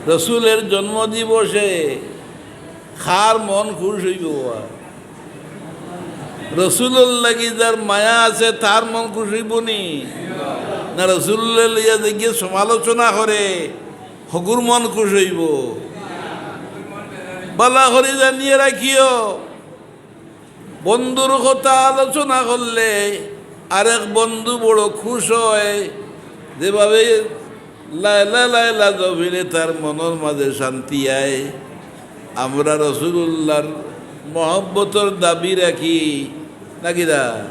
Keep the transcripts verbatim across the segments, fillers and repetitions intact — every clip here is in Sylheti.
রসুলের জন্মদিবসে কার মন খুশ অইবো? রসুলর লাগি যার মায়া আছে, তার মন খুশ অইবো নি? না, রসুলরে লইয়া যেগিয়ে সমালোচনা করে, হগুর মন খুশ অইবো? বালা করি জানিয়া রাখিও, বন্ধুর কথা আলোচনা করলে আরেক বন্ধু বড় খুশ অয়, যেভাবে লায়লা লায়লা জফিলে তার মনর মাঝে শান্তি আয়। আমরা রসুলুল্লাহর মহব্বতর দাবি রাখি, নাকি না?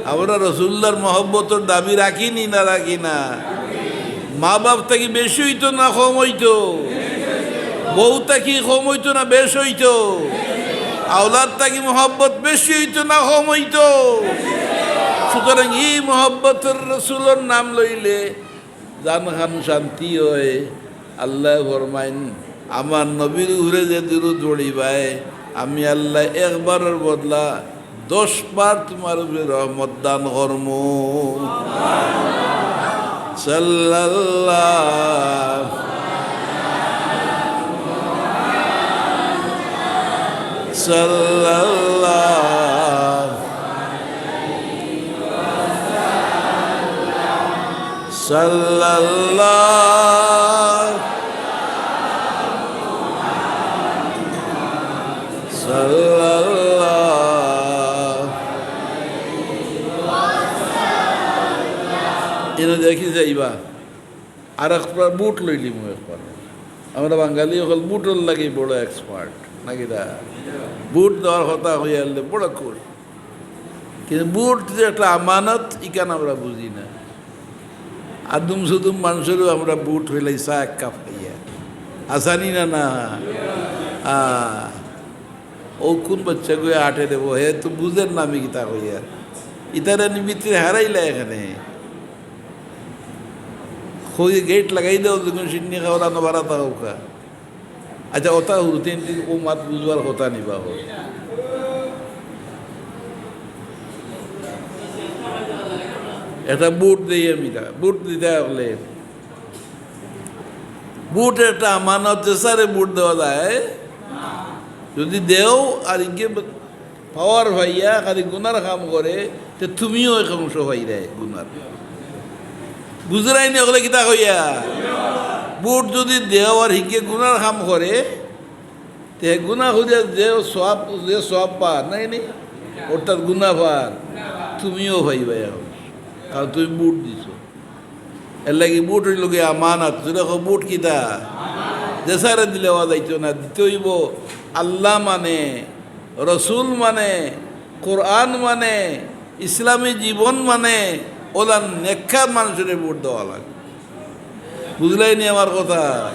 আমরা রসুলুল্লাহর মহব্বতর দাবি রাখি নি না রাখি না? মা বাপ থাকি বেশি অইতো না কম অইতো? বউ থাকি কম অইতো না বেশ অইতো? আওলাদ থাকি মহব্বত বেশি অইতো না কম অইতো? সুতরাং ই মহব্বতর রসুলর নাম লইলে জানখান শান্তি অয়। আল্লায় ফরমাইন, "আমার নবীর উপরে যে দুরূদ পড়িবায়, আমি আল্লায় একবারর বদলা দশ বার তুমার উপরে রহমত দান করমু।" সাল্লাল্লাহু, সাল্লাল্লাহু, সাল্লাল্লাহু, সাল্লাল্লাহু। ইনো দেখি যাইবা। আর একবার বুট লইলিমু একবার। আমরা বাঙালি অকল বুটর লাগি বড় expert, নাকি না? বুট দেওয়ার কথা কইয়া আইলে বড় খুশ। কিন্তু বুট যে একটা আমানত, ইখান আমরা বুঝি না। আদুম সুদুম মানষরেও আমরা বুট অইলাই চা এক কাপ খাইয়া। আসানি না, না? আ, ও কুন বাচ্চাগুয়ে আটে দেবো, হে তো বুঝের না আমি কিতা কইয়ার। ইতারে নি ভিতরে হারাইলা এখানে। কই গেট লাগাই দেও, যখন সিন্নি খাওয়ার আনো বাড়া থাকউক্কা। আচ্ছা, ওটা হুরুতে ও মাত বুঝবার কথা নি বাবা। এটা বুট দেই আমি তা, বুট দিতে হলে বুট একটা আমানত, যে সারে বুট দেওয়া যায়, যদি দেও আর ইগে পাওয়ার পাইয়া খালি গুনার কাম করে, তে তুমিও এক অংশ পাইরায় গুনার। বুঝরায় নি অকলে কিতা কইয়া? বুট যদি দেও আর হিগে গুনার কাম করে, তে গুনা খুঁজে যে সওয়াব, যে সওয়াব পার, নাই নি? অর্থাৎ গুনা পার, তুমিও পাইবায় এক অংশ, কারণ তুমি বুট দিছো। এর লাগি বুট অইলো গিয়া আমানত। জোরে কও, বুট কিতা? যে সারে দিলে অওয়া যাইতো না, দিতে অইবো। আল্লাহ মানে, রসুল মানে, কোরআন মানে, ইসলামী জীবন মানে, ওলা নেককার মানষরে বুট দেওয়া লাগে। বুঝলায় নি আমার কথা?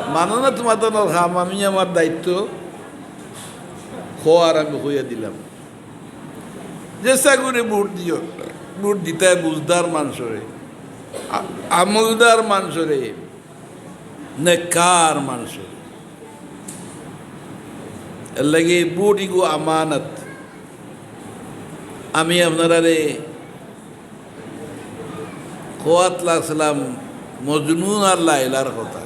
মানো না তুমার তো কাম, আমি আমার দায়িত্ব। কও আর আমি কইয়া দিলাম। যে সাগুরে বুট দিও, বুট দিতায় বুঝদার মানষরে, আ-, আমলদার মানষরে, নেককার মানষরে। এর লাগি বুট ইগু আমানত। আমি আপনারারে কওয়াত লাগছিলাম মজনুন আর লায়লার কথা।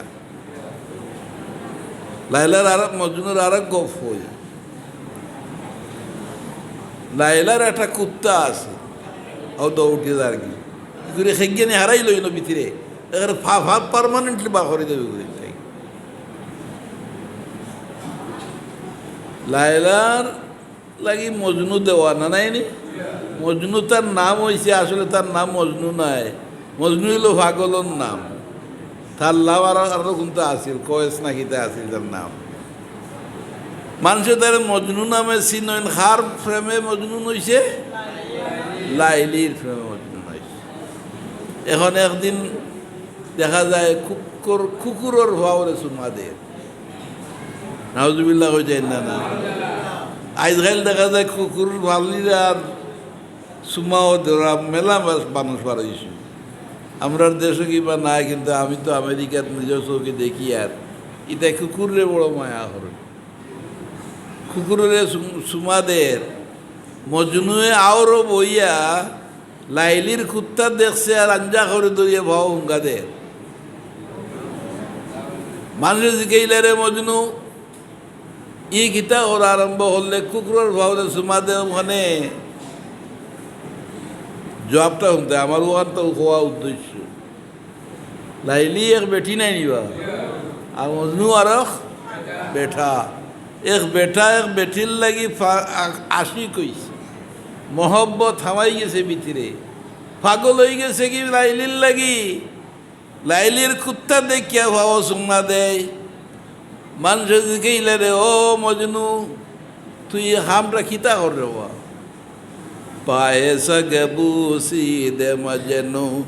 লায়লার আর মজনুর আর এক গপ অই। লায়লার একটা কুত্তা আছে, ও দৌড়ে যার কি করে খেগিয়ানি হারাই লইল ভিতরে, এখানে ফা-, ফা-, permanently বার করে দেবে করে। লায়লার লাগি মজনু দেওয়া না, নাই নি? মজনু তার নাম অইছে, আসলে তার নাম মজনু নায়। মজনু অইলো পাগলর নাম। তার নাম আর, আরো কুনতা আছিল, কয়েস না কিতা আছিল তার নাম। মানষে তারে মজনু নামে চিনইন, কার প্রেমে মজনু অইছে? লাইলির প্রেমে মজনু অইছে। এখন একদিন দেখা যায় কুকুর, কুকুরর পাওরে চুমা দের। নাউজুবিল্লাহ কইতাইন না, না। আইজকাইল দেখা যায় কুকুর পাললিরা আর চুমাও দেরা মেলা মাস মানুষ বাড়াইছে। আমরার দেশো কিবা নাই, কিন্তু আমি তো আমেরিকাত নিজর চউখে দেখিয়ার ইতা কুকুররে বড় মায়া করে। কুকুররে চু-, চুমা দের। মজনুয়ে আওরো বইয়া লাইলির কুত্তা দেখছে আর আঞ্জা করে ধরিয়া ভাও হুঙ্গা দের। মানষে জিকাইলা, "রে মজনু, ই কিতা করা আরম্ভ করলে, কুকুরর ফাওরে চুমা দেও কেনে?" জুয়াবটা হুনতে আমার অখান তো কওয়া উদ্দেশ্য। লাইলি এক বেটি নায় নি বা, আর মজনু আরক বেটা। এক বেটা এক বেটির লাগি ফা-, আ-, আশিক অইছে, মহব্বত হামাই গেছে ভিতরে, পাগল অইগেছে কি লাইলির লাগি। লাইলির কুত্তা দেখিয়া ফাও চুমা দেয়। মানষে জিকাইলা, "রে ও মজনু, তুই ই কামটা কিতা কররে বা?" پائے سگ بوسید مجنو،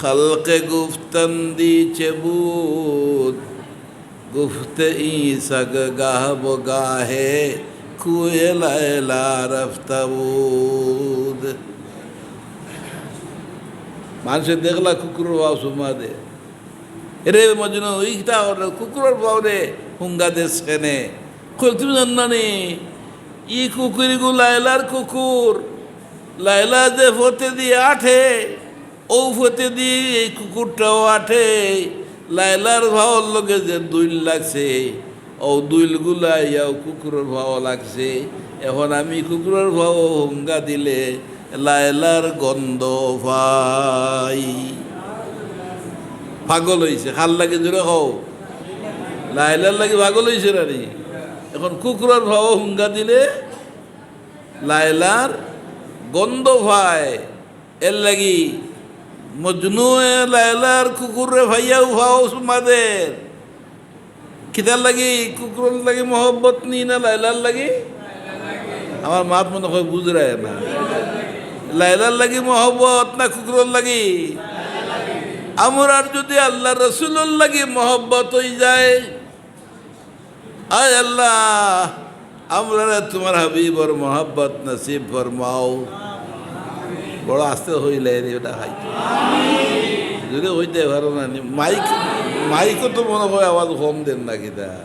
خلق گفتندی چه بود؟ گفت این سگ گه و گاهه، کوی لیلا رفته بود. মানষে দেখলা কুকুরর ফাও চুমা দে। "এরে মজনু, ই কিতা কররে, কুকুরর ফাওরে হুঙ্গা দেস কেনে?" কইল, "তুমি জানো না নি, ই কুকুরগু লায়লার কুকুর। লায়লা যে পথেদি আটে, অউ পথেদি এই কুকুরটাও আটে। লায়লার ফাওর লগে যে দুইল লাগছে, অউ দুইলগুলা ইয়াও কুকুরর ফাও লাগছে। এখন আমি কুকুরর ফাও হুঙ্গা দিলে লায়লার গন্ধ পাই।" পাগল অইছে। কার লাগি জুরে কও? লায়লার লাগি পাগল অইছে না নি? এখন কুকুরর ফাও হুঙ্গা দিলে লায়লার গন্ধ পায়। এর লাগি মজনুয়ে লায়লার কুকুররে পাইয়াউ ফাও চুমা দের। কিতার লাগি? কুকুরর লাগি মহব্বত নি না লায়লার লাগি? আমার মাত মনে অয় বুঝরায় না। লায়লার লাগি মহব্বত না কুকুরর লাগি? আমরার যুদি আল্লার রসুলর লাগি মহব্বত অইযায়, আয় আল্লা, আমরারে তুমার হাবিবর মহব্বত নসিব ফরমাও। বড় আস্তে কইলে রে, ইটা খাইতো। জুরে কইতে পারো না নি? মাইক, মাইকো তো মনে অয় আওয়াজ কম দের না কিতা?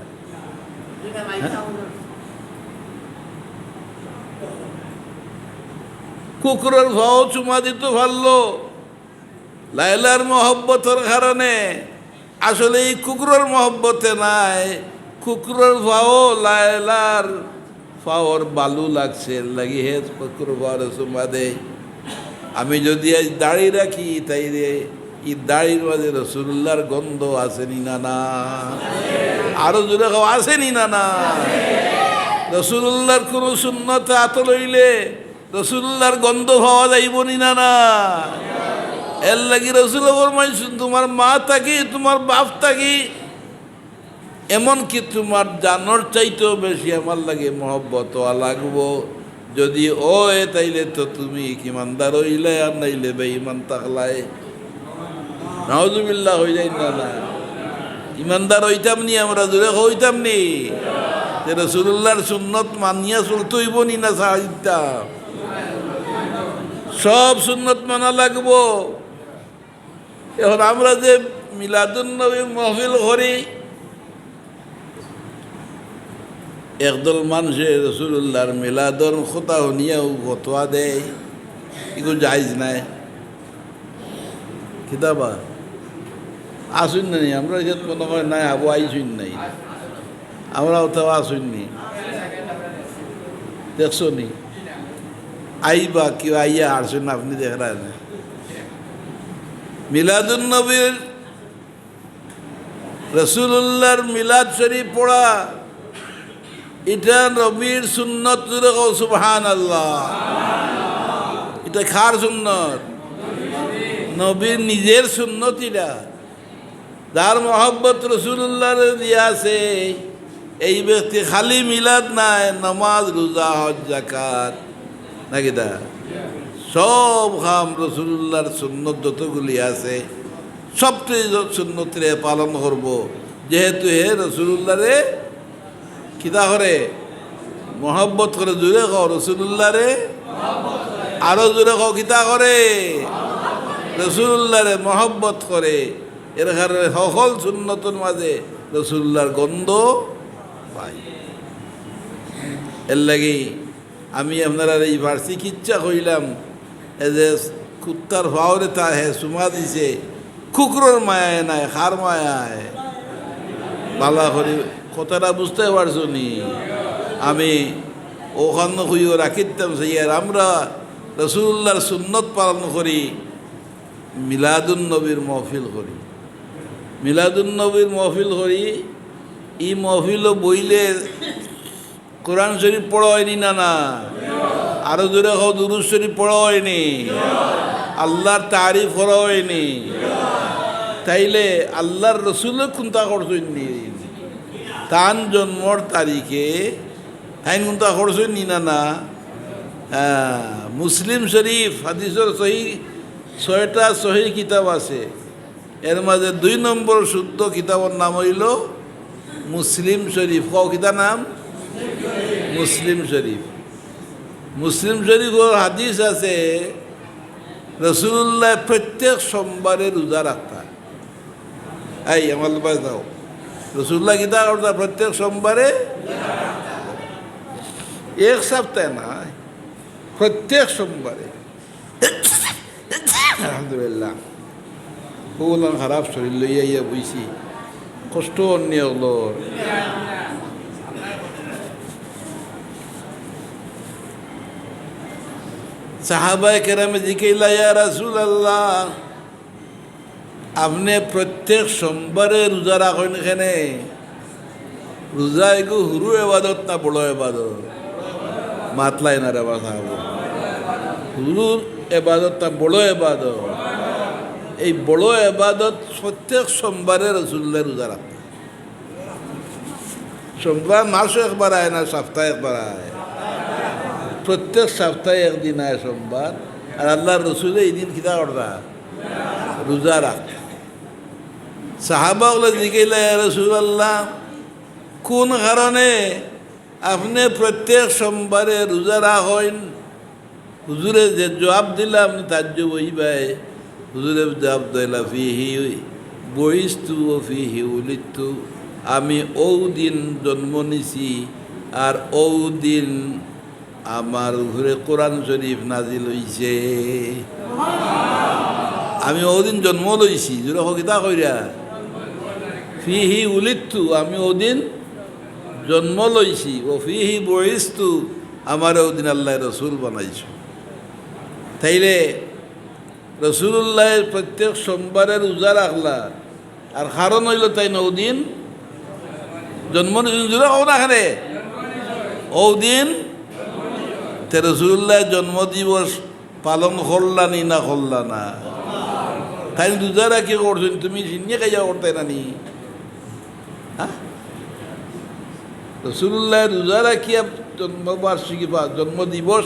হ্যাঁ? কুকুরর ফাও চুমা দিতো পারলো লায়লার মহব্বতর কারণে। আসলে ই কুকুরর মহব্বতে নায়, কুকুরর ফাও লায়লার ফাওর বালু লাগছে, এর লাগি হে কুকুরর ফাওরে চুমা দেয়। আমি যুদি আইজ দাড়ি রাখি, তাইলে ই দাড়ির মাঝে রসুলুল্লার গন্ধ আছে নি না না? আরো জুরে কও, আছে নি না না? রসুলুল্লার কুনু সুন্নত আতো লইলে রসুলুল্লার গন্ধ পাওয়া যাইবো নি না না? এর লাগি রসুলে ফরমাইছইন, তুমার মা থাকি, তুমার বাপ থাকি, এমনকি তুমার জানর চাইতেও বেশি আমার লাগি মহব্বত অওয়া লাগবো। যুদি অয়, তাইলে তো তুমি ইমানদার অইলায়, আর নাইলে বেঈমান থাকলায়। নাউজুবিল্লাহ অইযাইন না না? ইমানদার অইতাম নি আমরা, জুরে কও অইতাম নি? তে রসুলুল্লার সুন্নত মানিয়া চলতে অইবো নি না ছাড়িতাম? সব সুন্নত মানা লাগবো। এখন আমরা যে মিলাদুন নবীর মহফিল করি, একদল মানষে রসুলুল্লার মিলাদর কথা হুনিয়াউ ফতোয়া দেয়, ইগু জায়েজ নায়। কিতা বা? আছইন না নি? আমরা ইখান মনে অয় নাই, আবু আইছইন নাই। আমরা অতাও আছইন নি? দেখছো নি? আইবা, কেউ আইয়া হারছইন না, আপনে দেখরা না। মিলাদুন নবীর রসুলুল্লার মিলাদ শরীফ পড়া, ইটা নবীর সুন্নত, জুরে কও সুবহানাল্লাহ। ইটা কার সুন্নত? নবীর নিজের সুন্নত ইটা। যার মহব্বত রসুলুল্লারে দিয়া আছে, এই ব্যক্তি খালি মিলাদ নায়, নামাজ, রোজা, হজ, যাকাত, নাকি তা? সব কাম রসুলুল্লার সুন্নত যতগুলি আছে, সবটি সুন্নতরে পালন করবো, যেহেতু হে রসুলুল্লারে কিতা করে? মহব্বত করে। জুরে কও রসুলুল্লারে, আরো জুরে কও, কিতা করে? রসুলুল্লারে মহব্বত করে। এর কারণে হকল সুন্নতর মাঝে রসুলুল্লার গন্ধ পাই। এর লাগি আমি আপনারারে ই ফার্সি কিচ্ছা কইলাম, এ যে কুত্তার ফাওরে তা হে চুমা দিছে, কুকুরর মায়ায় নায়, কার মায়ায়? বালা করি কথাটা বুঝতে পারছো নি? আমি অখান কইও রাখিতাম চাই, আর আমরা রাসূলুল্লাহর সুন্নত পালন করি, মিলাদুন নবীর মহফিল করি। মিলাদুন নবীর মহফিল করি, ই মহফিলো বইলে কোরআন শরীফ পড়া অয়নি না, না? আরো জোরে কও, দুরূদ শরীফ পড়া অয়নি? আল্লাহর তারিফ করা অয়নি? তাইলে আল্লাহর রসুলে কুনতা করছইন নি? তান জন্মর তারিখে তাইন কুনতা করছইন নি না, না? হ্যাঁ, মুসলিম শরীফ, হাদিসর সহি, ছয়টা সহি কিতাব আছে। এর মাঝে দুই নম্বর শুদ্ধ কিতাবর নাম অইলো মুসলিম শরীফ। কও, কিতা নাম? মুসলিম শরীফ। মুসলিম শরীফর হাদিস আছে, রাসূলুল্লাহ প্রত্যেক সোমবারে রোজা রাখতা। এই, আমার লোক যাও, রাসূলুল্লাহ কিতা করতা? প্রত্যেক সোমবারে, এক সপ্তাহে না, প্রত্যেক সোমবারে। আলহামদুলিল্লাহ। অলান খারাপ শরীর লইয়া আইয়া বইছি, কষ্ট অন্য অকলর। সাহাবায়ে কেরামে জিকাইলা, "ইয়া রাসূলুল্লাহ, আপনে প্রত্যেক সোমবারে রোজা রাখইন কেনে? রোজা এগু হুরু এবাদত না বড় এবাদত?" মাতলায় না রে বা সাহাবা। হুরু এবাদত না বড় এবাদত? এই বড় এবাদত প্রত্যেক সোমবারে রাসূলুল্লাহ রোজা রাখতা। সোমবার মাসো একবার আয় না, সপ্তাহে একবার আয়? প্রত্যেক সপ্তাহে একদিন আয় সোমবার। আর আল্লাহর রসুলে এই দিন কিতা করতা? রোজা রাখতা। সাহাবা অকলে জিকাইলা, "ইয়া রাসূলুল্লাহ, কুন কারণে আপনে প্রত্যেক সোমবারে রোজা রাখইন?" হুজুরে যে জবাব দিলা, আপনে তাজ্জুব অইবায়। হুজুরে জবাব দিলা, "ফিহি বুইস্তু ওয়া ফিহি উলিদতু।" আমি অউ দিন জন্ম নিছি, আর অউ দিন আমার উপরে কোরআন শরীফ নাজিল অইছে। আমি অউ দিন জন্ম লইছি, জোরে কও, কিতা কইরা? ফিহি উলিদতু, আমি অউ দিন জন্ম লইছি, ওয়া ফিহি বুইস্তু, আমারে অউ দিন আল্লায় রসুল বানাইছইন। তাইলে রসুলুল্লায় প্রত্যেক সোমবারে রোজা রাখলা, আর কারণ অইলো তাইন অউ দিন জন্ম নিছইন। জোরে কও না কেনে? অউ দিন তে রসুলুল্লায় জন্ম দিবস পালন করলা নি না করলা না? তাইন রোজা রাখিয়া করছইন, তুমি শিন্নি খাইয়া করতায় না নি? হ্যাঁ? রসুলুল্লায় রোজা রাখিয়া জন্মবার্ষিকী বা জন্ম দিবস,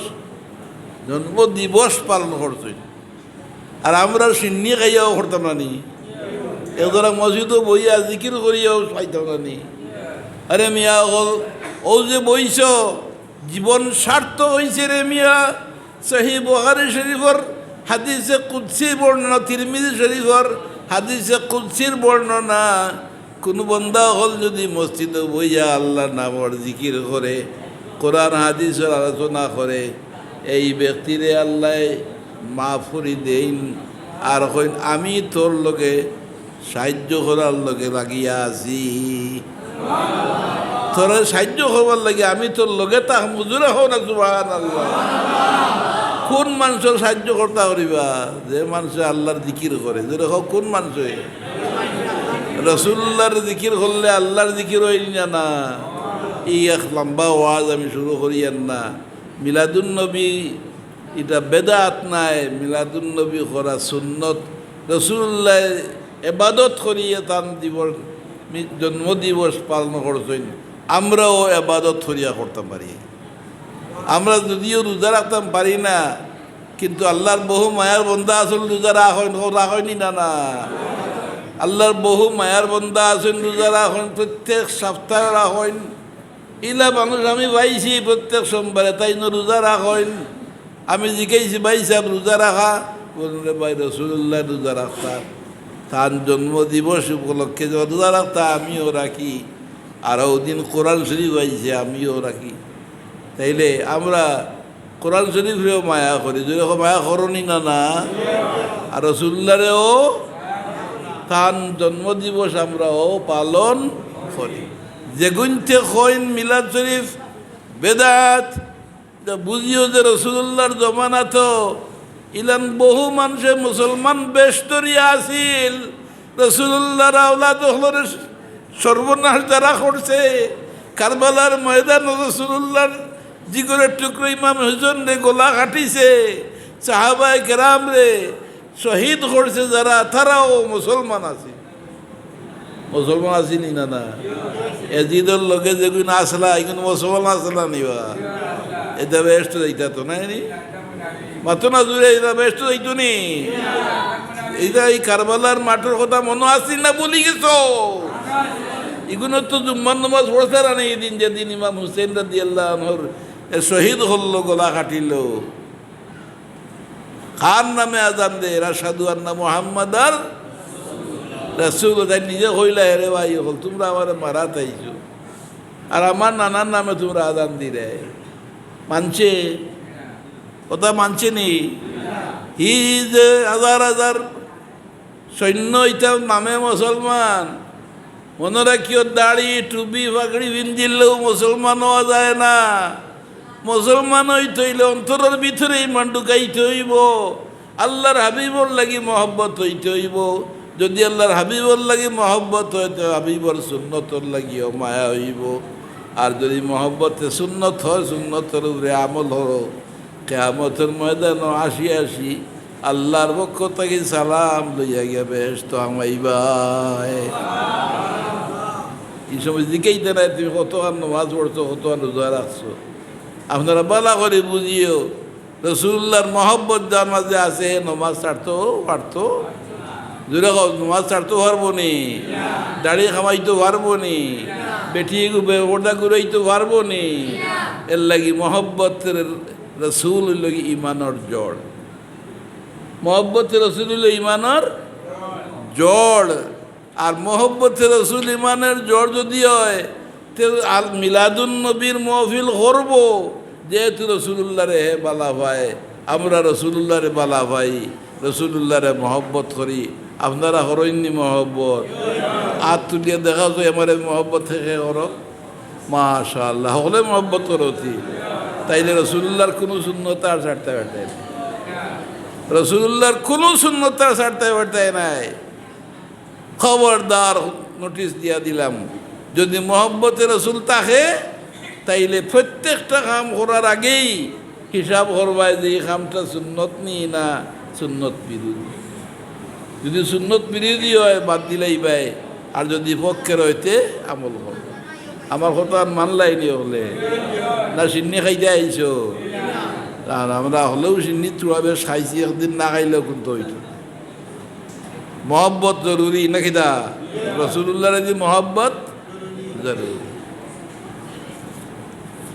জন্ম দিবস পালন করছইন। আর আমরা শিন্নি খাইয়াও করতাম না নি? একজরা মসজিদো বইয়া জিকির করিয়াও পাইতাম না নি? আরে মিয়া অকল, অউ যে বইছো, জীবন সার্থক অইছে রে মিয়া। সহিহ বুখারী শরীফর হাদিসে কুদসির বর্ণনা, তিরমিজি শরীফর হাদিসে কুদসির বর্ণনা, কুনু বন্দা অকল যুদি মসজিদো বইয়া আল্লার নামর জিকির করে, কোরআন হাদিসর আলোচনা করে, এই ব্যক্তিরে আল্লায় মাফ করি দেইন। আর কইন, "আমি তোর লগে সাহায্য করার লগে লাগিয়া আছি।" তোরে সাহায্য করবার লাগি আমি তোর লগে থাকমু। জোরে কও না সুবহানাল্লাহ। কুন মানষর সাহায্য করতা পারিবা? যে মানষে আল্লার জিকির করে। জোরে কও, কুন মানষে? রসুলুল্লার জিকির করলে আল্লার জিকির অইল না, না? ই এক লম্বা ওয়াজ আমি শুরু করিয়ার না। মিলাদুন নবী ইটা বেদাত নায়, মিলাদুন নবী করা সুন্নত। রসুলুল্লায় এবাদত করিয়া তান দিবস, মি-, জন্ম দিবস পালন করছইন, আমরাও এবাদত করিয়া করতাম পারি। আমরা যুদিও রোজা রাখতাম পারি না, কিন্তু আল্লার বহু মায়ার বন্দা আছইন রোজা রাখইন, কও রাখইন নি না, না? আল্লার বহু মায়ার বন্দা আছইন রোজা রাখইন, প্রত্যেক সপ্তাহে রাখইন। ইলা মানুষ আমি পাইছি প্রত্যেক সোমবারে, তাইন রোজা রাখইন। আমি জিকাইছি, "ভাই সাব, রোজা রাখা?" কইন, "রে ভাই, রসুলুল্লায় রোজা রাখতা, তান জন্ম দিবস উপলক্ষে রোজা রাখতা, আমিও রাখি। আর অউ দিন কোরআন শরীফ আইছে, আমিও রাখি।" তাইলে আমরা কোরআন শরীফরেও মায়া করি, জোরে কও, মায়া করো নি না, না? আর রসুলুল্লারেও, তান জন্ম দিবস আমরাও পালন যেগুইন্তে কইন মিলাদ শরীফ বেদাত, তা বুঝিও যে রসুলুল্লাহর জমানাত ইলান বহু মানষে মুসলমান বেশ ধরিয়া আছিল। রসুলুল্লাহর আওলাদ অকলরে সর্বনাশ যারা করছে, কারবালার ময়দানো রসুলুল্লাহর জিগরের টুকরো ইমাম হুসেনরে গলা কাটিছে, সাহাবায়ে কেরামরে শহীদ করছে যারা, তারাও মুসলমান আছিল। মুসলমান আছিল নি না? না। এজিদর লগে যেগুইন আছলা, ইগুইন মুসলমান আছলা নি বা? ইতা বেহেস্তো যাইতা তো নায় নি? মাতো না জুরে, ইতা বেহেস্তো যাইতো নি? ইতা ই কারবালার মাঠর কথা মনো আছিল না ভুলি গেছো? ইগুইনর তো জুম্মার নমাজ পড়ছইন না নি, ইদিন যেদিন ইমাম হুসেন রাদিয়াল্লাহু আনহুর এ শহীদ করলো, গলা কাটিলো। কার নামে আজান দের? আশহাদু আন্না মুহাম্মাদার রাসূল। তাইন নিজে কইলা, "হে রে ভাই অকল, তুমরা আমারে মারাত আইছো, আর আমার নানার নামে তুমরা আজান দিরায়।" মানছে? কথা মানছে নি? হি যে হাজার হাজার সৈন্য ইতার নামে মুসলমান। মনো রাখিও, দাড়ি, টুপি, পাগড়ি পিন্দিলেও মুসলমান অওয়া যায় না। মুসলমান অইতে অইলে অন্তরর ভিতরে ইমান ঢুকাইতে অইবো। আল্লাহর হাবিবর লাগি মহব্বত অইতে অইবো। যুদি আল্লাহর হাবিবর লাগি মহব্বত অয়, তে হাবিবর সুন্নতর লাগিও মায়া অইবো। আর যুদি মহব্বতে সুন্নত অয়, সুন্নতর উপরে আমল অয়, কিয়ামতর ময়দানো আসি আসি আল্লাহর পক্ষ থাকি সালাম লইয়া গিয়া বেহেস্তো হামাইবায়। ই সময় জিকাইতা নায়, "তুমি কতখান নমাজ পড়ছো, কতখান রোজা রাখছো?" আপনারা ভালা করি বুঝিও, রসুলুল্লাহর মহব্বত যার মাঝে আছে, হে নমাজ ছাড়তো পারতো? জুরে কও, নমাজ ছাড়তো পারবো নি? দাড়ি কামাইতো পারবো নি? বেটি গু-, বেপর্দা ঘুরাইতো পারবো নি? এর লাগি মহব্বতের রসুল অইলো গি ইমানর জড়। মহব্বতে রসুল অইলো ইমানর জড়। আর মহব্বতে রসুল ইমানর জড় যুদি অয়, তে আল মিলাদুন নবীর মহফিল করবো, যেহেতু রসুলুল্লাহরে হে বালা পায়, আমরা রসুলুল্লাহরে বালা পাই, রসুলুল্লাহরে মহব্বত করি। আপনারা করইন নি মহব্বত? আত তুলিয়া দেখাও যে আমারে মহব্বত কে কে করো। মাশাআল্লাহ, হকলে মহব্বত করো তি। তাইলে রসুলুল্লাহর কুনু সুন্নত আর ছাড়তায় পারতায় নায়। রসুলুল্লাহর কুনু সুন্নত আর ছাড়তায় পারতায় নায়। খবরদার, নোটিশ দিয়া দিলাম, যুদি মহব্বতে রসুল থাকে, তাইলে প্রত্যেকটা কাম করার আগেই হিসাব করবায় যে ই কামটা সুন্নত নি না সুন্নত বিরোধী। যুদি সুন্নত বিরোধী অয়, বাদ দিলাইবায়, আর যুদি পক্ষের অয় তে আমল করবায়। আমার কথা আর মানলায় নি অকলে? না শিন্নি খাইতায় আইছো? আর আমরা অকলেও শিন্নি থুড়া বেশ খাইছি, একদিন না খাইলেও কুন্তা অইতো। মহব্বত জরুরি না কিতা? রসুলুল্লাহর লাগি মহব্বত জরুরি।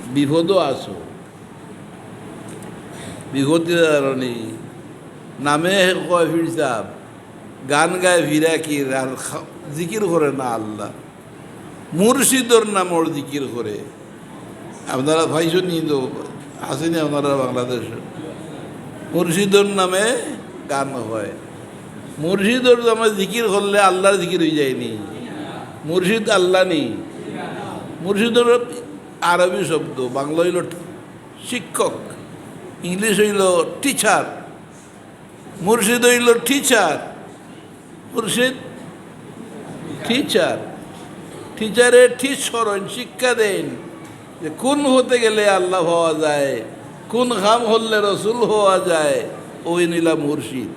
বিপদো আছো, বিপদে জানো নি। নামে কয় পীর সাব, গান গায় ফিরাকির, আর খা-, জিকির করে না আল্লাহ। মুর্শিদর নামর জিকির করে। আপনারা পাইছইন নি তো, আছে নি আপনারা বাংলাদেশো? মুর্শিদর নামে গান হয়। মুর্শিদর নামে জিকির করলে আল্লাহর জিকির অইযায় নি? মুর্শিদ আল্লাহ নি? মুর্শিদ অইলো আরবি শব্দ, বাংলা অইলো শিক্ষক, ইংলিশ অইলো টিচার। মুর্শিদ অইলো টিচার। মুর্শিদ টিচার। টিচারে টিচ করইন, শিক্ষা দেইন যে কুন পথে গেলে আল্লাহ পাওয়া যায়, কুন কাম করলে রসুল হওয়া যায়, অউ অইলা মুর্শিদ।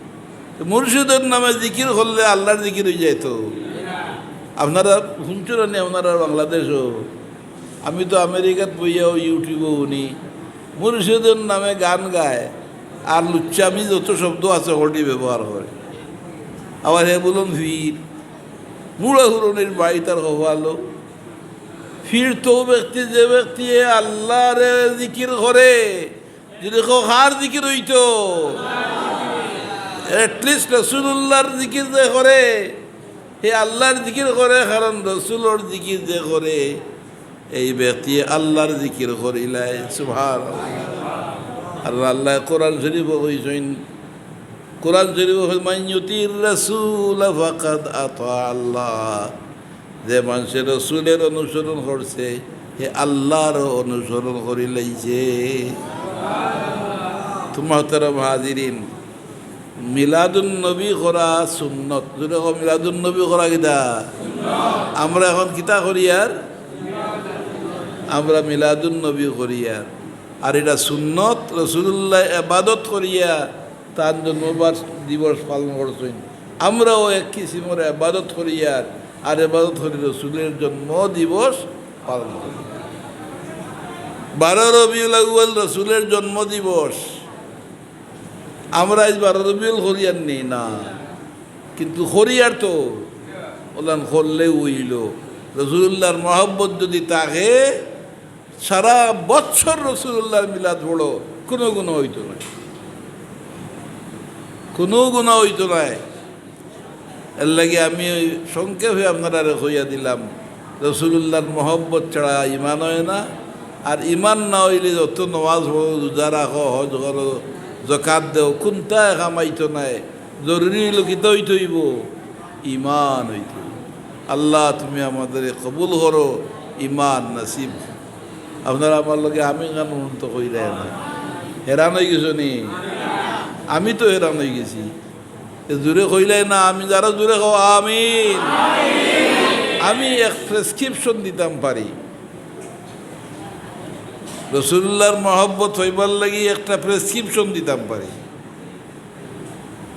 তো মুর্শিদর নামে জিকির করলে আল্লাহর জিকির অইযায় তো। আপনারা হুনছইন নি, আপনারা বাংলাদেশো আমি তো আমেরিকাত বইয়াও YouTube-ও হুনি, মুর্শিদর নামে গান গায়, আর লুচ্চামি যত শব্দ আছে হকলটি ব্যবহার করে। আবার হে বলইন পীর, মুড়া হুরনির বাড়ি তার কপালো। পীর তো ব্যক্তি, যে ব্যক্তি আল্লাহরে জিকির করে, যুদি কও কার জিকির অইতো, at least রাসূলুল্লাহর জিকির যে করে, হে আল্লাহর জিকির করে, কারণ রসুলর জিকির যে করে, এই ব্যক্তি আল্লাহর জিকির করিলায়। সুবহানাল্লাহ। আর আল্লাহ কোরআন শরীফো কইছইন, কোরআন শরীফো কইছইন, "মান ইউতির রাসূলা ফাকাদ আতা আল্লাহ।" যে মানষে রসুলর অনুসরণ করছে, হে আল্লাহরও অনুসরণ করিলাইছে। তো মুহতারাম হাজিরিন, মিলাদুন নবী করা সুন্নত। জোরে কও, মিলাদুন নবী করা কিতা? আমরা এখন কিতা করিয়ার? আমরা মিলাদুন নবী করিয়ার। আর ইটা সুন্নত, রসুলুল্লায় এবাদত করিয়া তান জন্মবার দিবস পালন করছইন। আমরাও এক কিসিমর এবাদত করিয়ার, আর এবাদত করি রসুলর জন্ম দিবস পালন করি। বারো রবিউল আউয়াল রসুলর জন্ম দিবস। আমরা আইজ বারো রবিউল করিয়ার নি না, কিন্তু করিয়ার তো, অলান করলে অইলো। রসুলুল্লাহর মহব্বত যদি থাকে, সারা বছর রসুলুল্লাহর মিলাদ পড়ো, কুনু গুনা অইতো নায়, কুনু গুনা অইতো নায়। এরলাগি আমি সংক্ষেপে আপনারারে কইয়া দিলাম, রসুলুল্লাহর মহব্বত ছাড়া ইমান অয় না। আর ইমান না অইলে যত নমাজ পড়ো, রোজা রাখো, হজ করো, জকাত দেও, কুনটায় কাম আইতো নায়। জরুরি অইলো কিতা অইতে অইবো? ইমান অইতে অইবো। আল্লাহ, তুমি আমাদেরে কবুল করো, ইমান নসিব। আপনারা আমার লগে আমিন খান তো কইরায় না, হেরান অইগেছো নি? আমি তো হেরান অইগেছি। এ জোরে কইলায় না, আমি যারা জোরে কও আমিন। আমি এক প্রেসক্রিপশন দিতাম পারি, রসুলুল্লাহর মহব্বত অইবার লাগি একটা প্রেসক্রিপশন দিতাম পারি।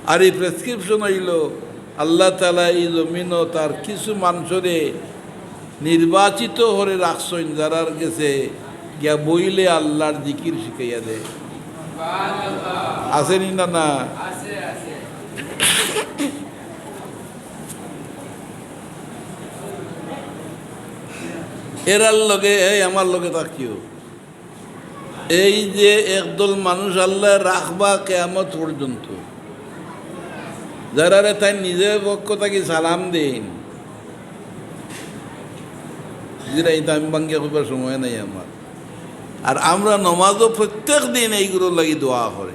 আর ই প্রেসক্রিপশন অইলো, আল্লাহ তাআলা ই জমিনো তার কিছু মানষরে নির্বাচিত করি রাখছইন, যারার গেছে গিয়া বইলে আল্লাহর জিকির শিখাইয়া দেয়। আছে নি না? না। এরার লগে, এই আমার লগে থাকিও। এই যে একদল মানুষ আল্লায় রাখবা কিয়ামত পর্যন্ত, যারারে তাইন নিজর পক্ষ থাকি সালাম দেইন, যেটা ইতা আমি ভাঙ্গিয়া কইবার সময় নাই আমার। আর আমরা নমাজও প্রত্যেক দিন এইগুলোর লাগি দোয়া করি।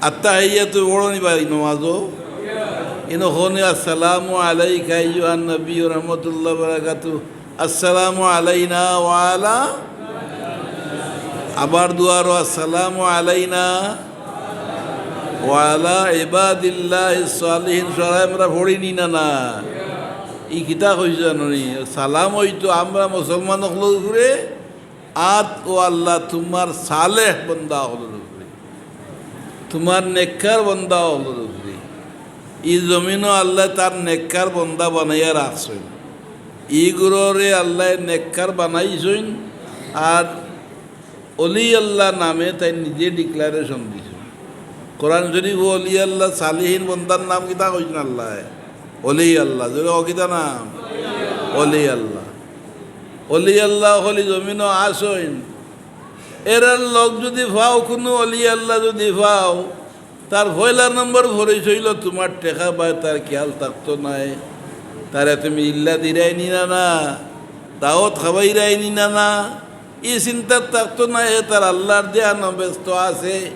আত্তাহিয়াতু পড়ো নি ভাই নমাজও? ইনো কও নি, "আসসালামু আলাইকা আইয়ুহান নবী ওয়া রাহমাতুল্লাহি ওয়া বারাকাতুহু, আসসালামু আলাইনা ওয়া আলা।" আবার দুয়ারও, "আসসালামু আলাইনা ওয়া আলা ইবাদিল্লাহিস সালিহিন।" সরাই আমরা পড়ি নি না, না? ই কিতা কইছে জানো নি? সালাম অইতো আমরা মুসলমান অকলর উপরে, আর ও আল্লাহ, তুমার সালেহ বন্দা অকলর উপরে, তুমার নেককার বন্দা অকলর উপরে। ই জমিনো আল্লায় তার নেককার বন্দা বানাইয়া রাখছইন। ইগুলোরে আল্লায় নেককার বানাইছইন, আর অলি আল্লাহ নামে তাইন নিজে ডিক্লারেশন দিছইন। কোরআন শরীফো অলি আল্লাহ, সালিহিন বন্দার নাম কিতা কইছইন আল্লায়? অলি আল্লাহ। জোরে কও, কিতা নাম? অলি আল্লাহ। অলি আল্লাহ অকল ই জমিনো আছইন। এরার লগ যদি পাও, কুনু অলি আল্লাহ যদি পাও, তার পয়লা নম্বর পরিচয় অইলো তুমার টেকা বায় তার খেয়াল থাকতো নায়। তারে তুমি ইল্লা দিরায় নি না, না, দাওয়াত খাবাইরায় নি না, না, ই চিন্তাত থাকতো নায়, হে তার আল্লাহর ধ্যানো ব্যস্ত আছে।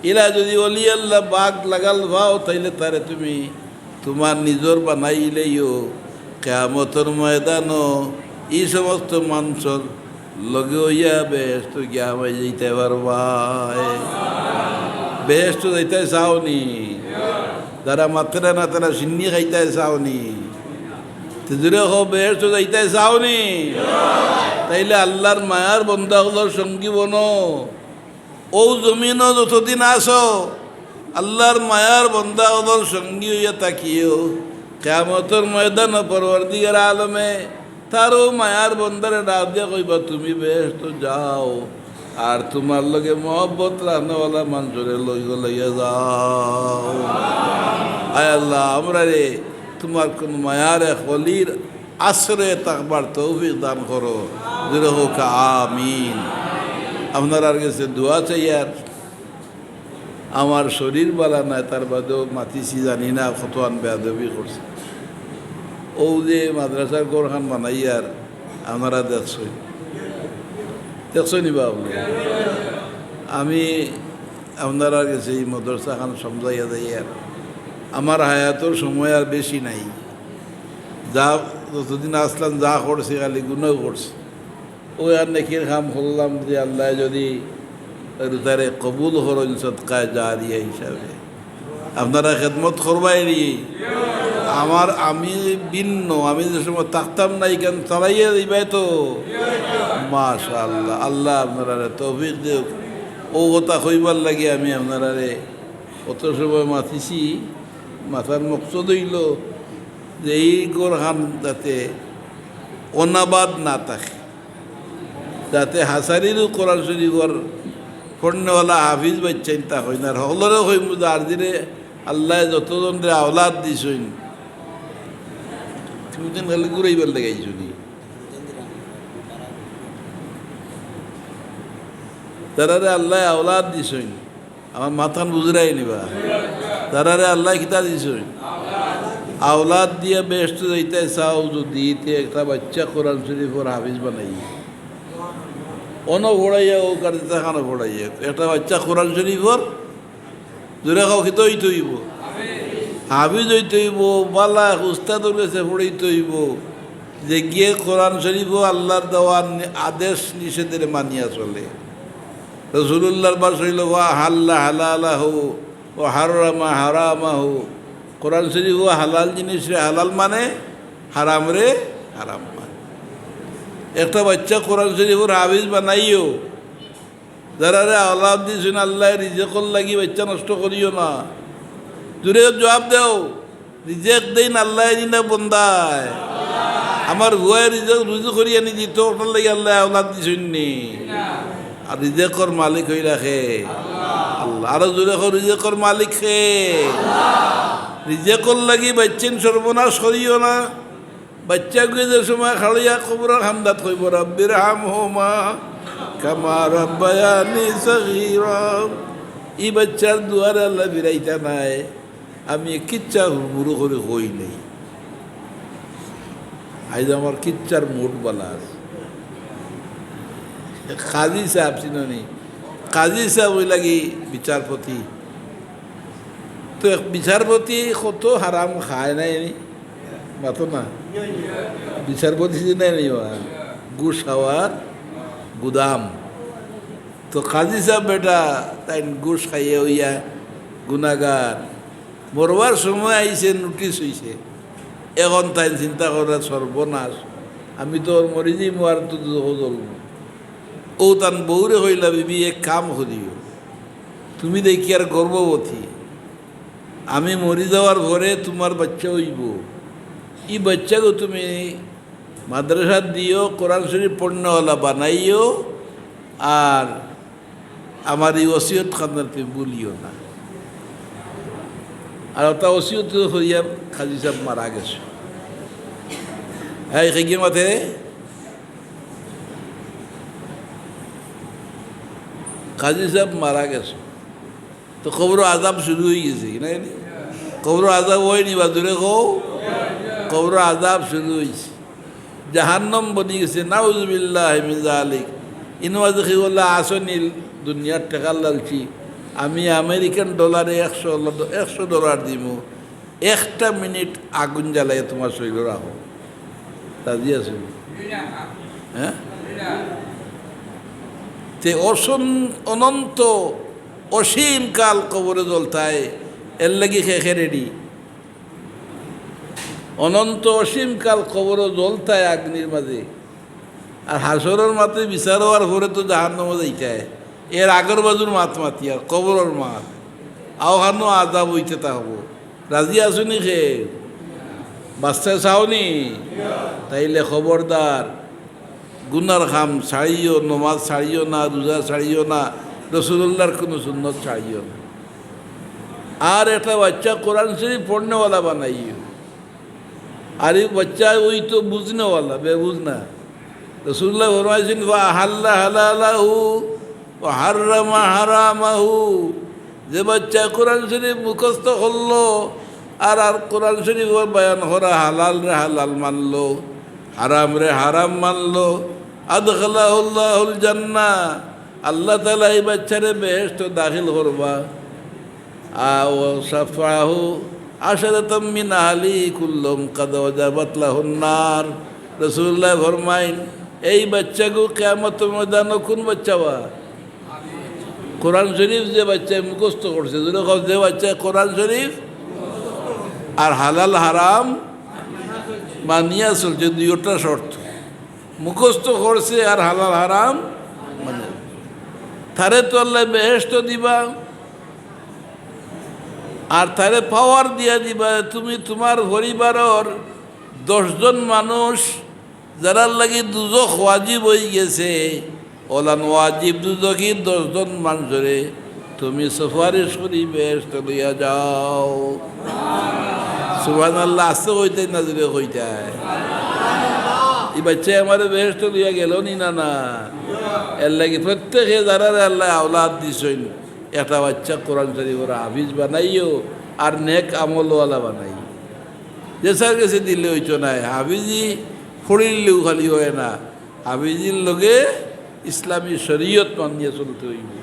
ইলা যদি অলি আল্লাহ বাগ লাগাল পাও, তাইলে তারে তুমি তুমার নিজর বানাইলেও কিয়ামতর ময়দানো ই সমস্ত মানষর লগে অইয়া বেহেস্তো গিয়া হামাই যাইতায় পারবায়। বেহেস্তো যাইতায় চাও নি? যারা মাতরা না, তারা শিন্নি খাইতায় চাও নি? তে জোরে কও, বেহেস্তো যাইতায় চাও নি? তাইলে আল্লাহর মায়ার বন্দা অকলর সঙ্গী বনো। অউ জমিনো যতদিন আছো, আল্লাহর মায়ার বন্দা অকলর সঙ্গী অইয়া থাকিও। কিয়ামতর ময়দানো পরওয়ারদিগার আলমে তার অউ মায়ার বন্দারে ডাক দিয়া কইবা, "তুমি বেহেস্তো যাও, আর তুমার লগে মহব্বত রাখনেওয়ালা মানষরে লইয়া লইয়া যাও।" আয় আল্লাহ, আমরারে তুমার কুনু মায়ার এক অলির আশ্রয়ে থাকবার তৌফিক দান করো। জোরে কউক্কা আমিন। আপনারার গেছে দোয়া চাইয়ার। আমার শরীর ভালা নায়, তার বাদেও মাতিছি, জানি না কতখান বেয়াদবি করছি। অউ যে মাদ্রাসার ঘরখান বানাইয়ার, আপনারা দেখছইন, দেখছইন নি বা আপনে? আমি আপনারার গেছে ই মাদ্রাসাখান সমঝাইয়া যাইয়ার। আমার হায়াতর সময় আর বেশি নাই। যা যতদিন আছলাম যা করছি খালি গুনাহ করছি। অউ আর নেকির কাম করলাম যে আল্লায় যুদি তারে কবুল করইন সদকায়ে জারিয়া হিসাবে। আপনারা খেদমত করবায়নি? আমার, আমি ভিন্ন, আমি যে সময় থাকতাম না, ইখান চালাইয়া দিবায় তো। মাশাআল্লাহ, আল্লায় আপনারারে তৌফিক দেউক। অউ কথা কইবার লাগি আমি আপনারারে অত সময় মাতিছি। মাতার মকসদ অইলো যে ই ঘরখান যাতে অনাবাদ না থাকে, যাতে হাছারিরও কোরআন শরিফর পড়নেওয়ালা হাফিজ বাইচ্চাইন থাকইন। আর হকলরে কইমু, যার দিরে আল্লায় যতজনরে আওলাদ দিছইন, তুমি তো খালি ঘুরাইবার লাগি আইছো নি? যারারে আল্লায় আওলাদ দিছইন, আমার মাতখান বুঝরায় নি বা? যারারে আল্লায় কিতা দিছইন? আওলাদ দিয়া বেহেস্তো যাইতায় চাও যুদি, তে একটা বাইচ্চা কোরআন শরিফর হাফিজ বানাইও। অনো পড়াইয়া, অউ কার যেতা খানো পড়াইয়া। একটা বাইচ্চা কোরআন শরিফর, জুরে কও, কিতা অইতো অইবো? হাফিজ অইতো অইবো, বালা উস্তাদর গেছে পড়াইতো অইবো, যেগিয়ে কোরআন শরিফও আল্লার দেওয়া নি-, আদেশ নিষেধরে মানিয়া চলে। রসুলুল্লাহর ভাষা অইলো, "ওয়া হাল্লা হালালাহু ওয়া হাররামা হারামাহু।" কোরআন শরিফও হালাল জিনিসরে হালাল মানে, হারামরে হারাম মানে। একটা বাইচ্চা কোরআন শরিফর হাফিজ বানাইও, যারারে আওলাদ দিছইন আল্লায়, রিজেকর লাগি বাইচ্চা নষ্ট করিও না। জুরে জুয়াপ দেও, রিজেক দেইন আল্লায় নি না বন্দায়? আমার পুয়ায় রিজেক রুজি করি আনি দিতো, অটার লাগি আল্লায় আওলাদ দিছইন নি? আর রিজেকর মালিক অইরা কে? আল্লাহ। আরো জুরে কও, রিজেকর মালিক কে? রিজেকর লাগি বাইচ্চাইন সর্বনাশ করিও না। বাইচ্চাগুয়ে যে সময় খাড়াইয়া কবরর কান্দাত কইবো, "রাব্বির হামহুমা কামা রাব্বায়ানি সগীরা।" ই বাইচ্চার দুয়ারে আল্লায় ফিরাইতা নায়। আমি কিচ্ছা হুড়মুড়ু করি কই নাই। আইজ আমার কিচ্ছার মুড বালা আছে। কাজী সাব চিনো নি? কাজী সাব অইলা গি বিচারপতি। তো এক বিচারপতি কত হারাম খায় নায় নি? মাতো না। বিচারপতি যে নাই নি বা, ঘুষ খাওয়ার গুদাম। তো কাজী সাব বেটা, তাইন ঘুষ খাইয়া অইয়া গুনাগার। মরবার সময় আইছে, নোটিশ অইছে। এখন তাইন চিন্তা করা, "সর্বনাশ, আমি তো অর মরি যাইমু, আর তো দুজখো জ্বলমু।" অউ তান বউরে কইলা, "বিবি, এক কাম করিও, তুমি দেখি আর গর্ভবতী, আমি মরি যাওয়ার পরে তুমার বাইচ্চা অইবো, ই বাইচ্চাগু তুমি মাদ্রাসাত দিও, কোরআন শরিফ পড়নেওয়ালা বানাইও, আর আমার ই ওসিয়ত খান তুমি ভুলিও না।" আর অটা ওসিয়ত করিয়া কাজী সাব মারা গেছে। এই, কে গিয়ে মাতে? কাজী সাব মারা গেছে। তো কবরো আজাব শুরু অইগেছে, কি না? কবরো আজাব অয়নি বা, জুরে কও? কবরো আজাব শুরু অইছে। জাহান্নাম বনি গেছে, নাউজুবিল্লাহি মিন জালিক। ইনো আজ কি বললা, আসনিল দুনিয়ার টেকার লালচি, আমি আমেরিকান ডলারে একশো, একশো ডলার দিমু, একটা মিনিট আগুন জ্বালাইয়া তুমার শরীরো রাখো। রাজি আছো? হ্যাঁ? তে অসন-, অনন্ত অসীম কাল কবরে জ্বলতায়, এর লাগি কে কে রেডি? অনন্ত অসীম কাল কবরো জ্বলতায় আগ্নির মাঝে। আর হাশরর মাঠে বিচার অওয়ার পরে তো জাহান্নামো যাইতায়। এর আগর বাজুর মাত মাতিয়ার, কবরর মাত। অখানো আজাব অইতে থাকবো। রাজি আছো নি কে? বাঁচতায় চাও নি? তাইলে খবরদার, গুনার কাম ছাড়িও, নমাজ ছাড়িও না, রুজা ছাড়িও না, রসুলুল্লাহর কুনু সুন্নত ছাড়িও না। আর একটা বাইচ্চা কোরআন শরিফ পড়নেওয়ালা বানাইও। আর ই বাইচ্চা অইতো বুঝনেওয়ালা, বেবুঝ না। রসুলুল্লায় ফরমাইছইন, "ওয়া আহাল্লা হালালাহু ওয়া হাররামা হারামাহু।" যে বাইচ্চায় কোরআন শরিফ মুখস্থ করলো, আর, আর কোরআন শরিফর বয়ান করা হালালরে হালাল মানলো, হারামরে হারাম মানলো, আদখালাহুল্লাহুল জান্নাহ, আল্লাহ তাআলায় ই বাইচ্চারে বেহেশতো দাখিল করবা। আ, ওয়া শাফাহু عشرة من أهله كلهم قد وجبت له النار। রাসূলুল্লায় ফরমাইন, এই বাইচ্চাগু কিয়ামতর ময়দানো কুন বাইচ্চা বা? কোরআন শরীফ যে বাইচ্চায় মুখস্থ করছে, জোরে কও, যে বাইচ্চায় কোরআন শরীফ আর হালাল হারাম মানিয়া চলছে, দুইওটা শর্ত, মুখস্থ করছে আর হালাল হারাম মানে, তারে তো আল্লায় বেহেশত দিবা, আর তারে power দিয়া দিবা, তুমি তুমার পরিবারর দশ জন মানুষ যারার লাগি দুজখ ওয়াজিব অইগেছে, অলান ওয়াজিব দুজখি দশ জন মানষরে তুমি সুপারিশ করি বেহেশত লইয়া যাও। সুবহানাল্লাহ, আস্তে কইতায় না জোরে কইতায়? ই বাইচ্চায় আমারে বেহেশত লইয়া গেলো নি না, না? এরলাগি প্রত্যেকে যারারে আল্লায় আওলাদ দিছইন, একটা বাইচ্চা কোরআন শরীফর হাফিজ বানাইও, আর নেক আমলওয়ালা বানাইও। যেছার গেছে দিলে অইতো নায়, হাফিজি পড়িলেউ খালি অয় না, হাফিজির লগে ইসলামী শরীয়ত মানিয়া চলতে অইবো,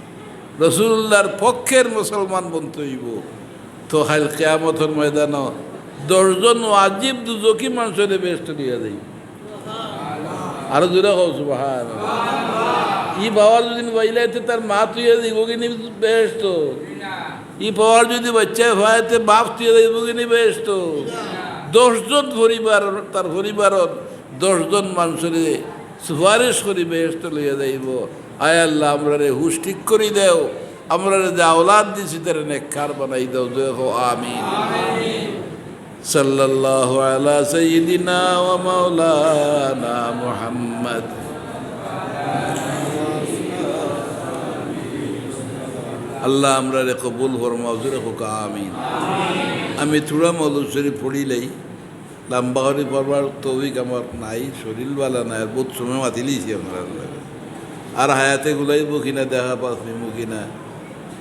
রাসূলুল্লাহর পক্ষের মুসলমান বনতে অইবো। তো কাইল কিয়ামতর ময়দানো দশ জন ওয়াজিব দুজখি মানষরে বেহেশত দিয়া যাইবো। আরো জোরে কও সুবহানাল্লাহ। ই power যুদি পাইলায় তে তার মা থুইয়া যাইবো গি নি বেহেশতো? ই power যুদি বাইচ্চায় পায় তে বাপ থুইয়া যাইবো গি নি বেহেশতো? দশ জন পরিবার, তার পরিবারর দশ জন মানষরে সুপারিশ করি বেহেশতো লইয়া যাইবো। আয় আল্লাহ, আমরারে হুশ ঠিক করি দেও, আমরারে যে আওলাদ দিছি তারে নেককার বানাই দেও। জোরে কও আমিন। সাল্লাল্লাহু আলা সাইয়্যিদিনা ওয়া মাওলানা মুহাম্মদ। আল্লাহ আমরারে কবুল ফরমাও, জোরে কউক্কা আমিন। আমি থুড়া মওলুদ শরীফ পড়িলাই, লাম্বা করি পড়বার তৌফিক আমার নাই, শরীল ভালা নাই, আর বউত সময় মাতিলিছি আপনারার লগে। আর হায়াতে গুলাইবো কিনা দেখা পাস নিমু কিনা,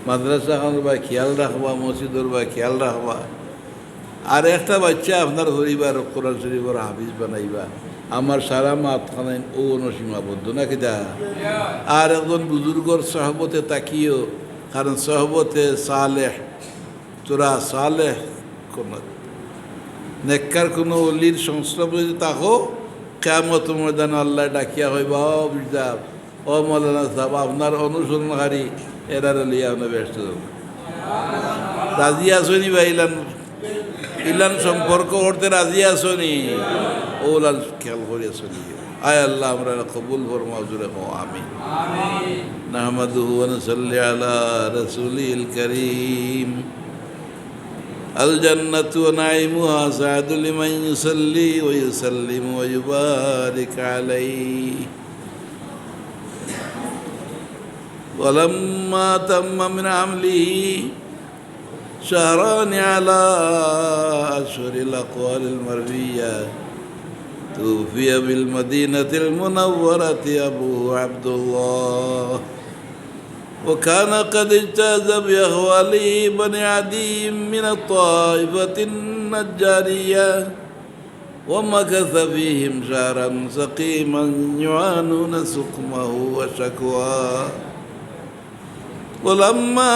মাদ্রাসাখানর বায় খিয়াল রাখবা, মসজিদর বায় খিয়াল রাখবা। আর একটা বাইচ্চা আপনার পরিবার কোরআন শরীফর হাফিজ বানাইবা, আমার সারা মাতখানাইন অউ অনো সীমাবদ্ধ না কিতা? আর একজন বুজুর্গর সহবতে থাকিও, কারণ সহবতে সালেহ, তোরা সালেহ কুনো নেককার কুনো অলির সংস্রব যুদি থাকো, কিয়ামতর ময়দানো আল্লায় ডাকিয়া কইবা, "ও বুঝদার, ও মৌলানা সাব, আপনার অনুসরণকারী এরারে লইয়া আপনে বেহেশতো যাইবা।" রাজি আছো নি বা? ইলান, ইলান সম্পর্ক করতে রাজি আছো নি? অউলান খেয়াল করি আছো নি? আয় আল্লাহ, আমরারে কবুল ফরমাও, জোরে কও আমিন। نحمده ونصلي على رسوله الكريم. الجنة ونعيمها سعد لمن يصلي ويسلم ويبارك عليه. ولما تم من حمله شهران على أشهر الأقوال المروية، توفي بالمدينة المنورة أبوه عبد الله، وكان قد اجتاز بأخواله بني عدي من الطائفة النجارية، ومكث فيهم شهرا سقيما يعانون سقمه وشكواه. ولما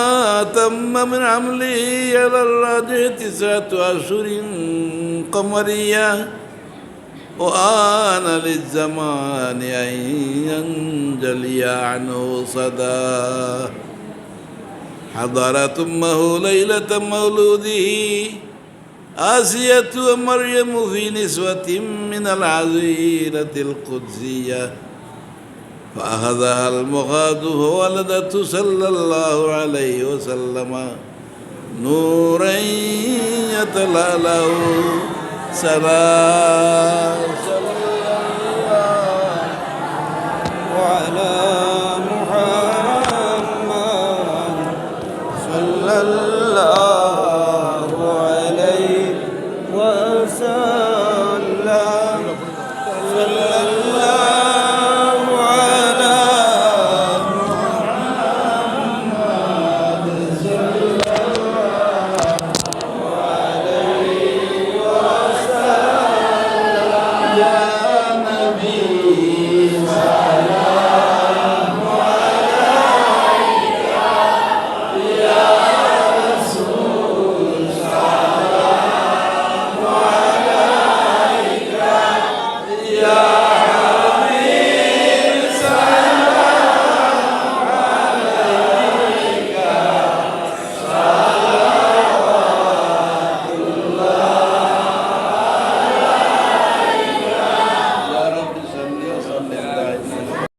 تم من حمله على الراجح تسعة أشهر قمرية، وآن للزمان أن ينجلي عنه صداه، حضرت أمه ليلة مولده آسية ومريم في نسوة من الحظيرة القدسية، فأخذها المخاض فولدته صلى الله عليه وسلم نورا يتلألأ سناه. صلى الله عليه وعلى